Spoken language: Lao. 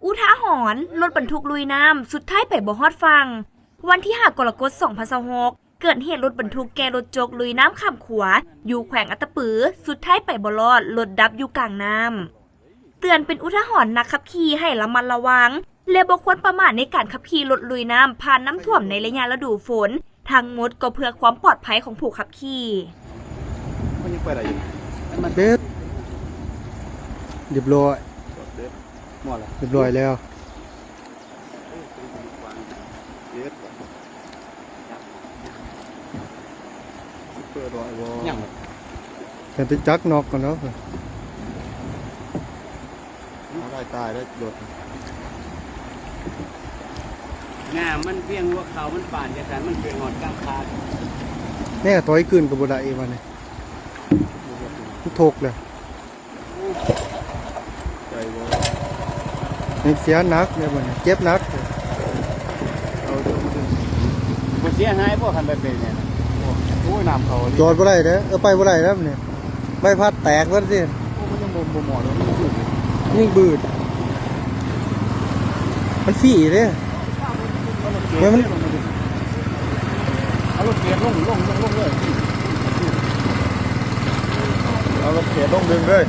ອຸທາຫອນ, ລົດບັນທຸກລຸຍນ້ຳ ສຸດທ້າຍໄປບໍ່ຮອດຝັ່ງ. ວັນທີຫ້າ ກໍລະກົດ ສອງພັນຊາວຫົກ ເກີດເຫດລົດບັນທຸກແກ່ລົດຈົກລຸຍນ້ຳຂ້າມຂົວ ຢູ່ແຂວງອັດຕະປື ສຸດທ້າຍໄປບໍ່ລອດ, ລົດດັບຢູ່ກາງນ້ຳ. ເຕືອນເປັນອຸທາຫອນນັກຂັບຂີ່ໃຫ້ລະມັດລະວັງ ແລະ ບໍ່ຄວນປະໝາດໃນການຂັບຂີ່ລົດລຸຍນ້ຳຜ່ານນ້ຳຖ້ວມໃນໄລຍະລະດູຝົນ, ທັງໝົດກໍເພື່ອຄວາມປອດໄພຂອງຜູ້ຂັບຂີ່. ມັນຍັງໄປໄດ້ຢູ່ ເບັດ ຮຽບຮ້ອຍ ຮຽບຮ້ອຍແລ້ວ. ເປີດໄວ້ບໍ່? ຍັງ ແຕ່ໄດ້ຈັກນອກກ່ອນເນາະ. ເອົາໄດ້ຕາຍໄດ້ລົດ ນ້ຳມັນວຽງຫົວເຂົ່າ ມັນປານຈັ່ງຊັ້ນ ມັນວຽງຮອດກາງຄາ. ແນ່ ຖອຍຄືນກໍບໍ່ໄດ້ບັດນີ້ ມັນທົກແລ້ວ. ໄດ້ບໍ່? ຍັງເສຍໜັກເດ້ບັດນີ້ ເຈັບໜັກ. ເອົາ ບໍ່ເສຍຫາຍບໍ່ ຄັນໄປເປັນແນວນັ້ນ? ໂອ້ຍ ນ້ຳເຂົ້າ ຈອດບໍ່ໄດ້ເດ້. ເອີ ໄປບໍ່ໄດ້ແລ້ວນີ້ ໃບພັດແຕກເບິດຊິ. ໂອ້ ມັນຍັງບໍ່ ບໍ່ໝອດ ມັນຍັງບືດ ຍັງບືດ ມັນຟຣີເດ້. ເອີ ມັນ ເອົາລົດເຂດລົງ ລົງ ລົງ ລົງເລີຍ ເອົາລົດເຂດລົງດຶງເລີຍ.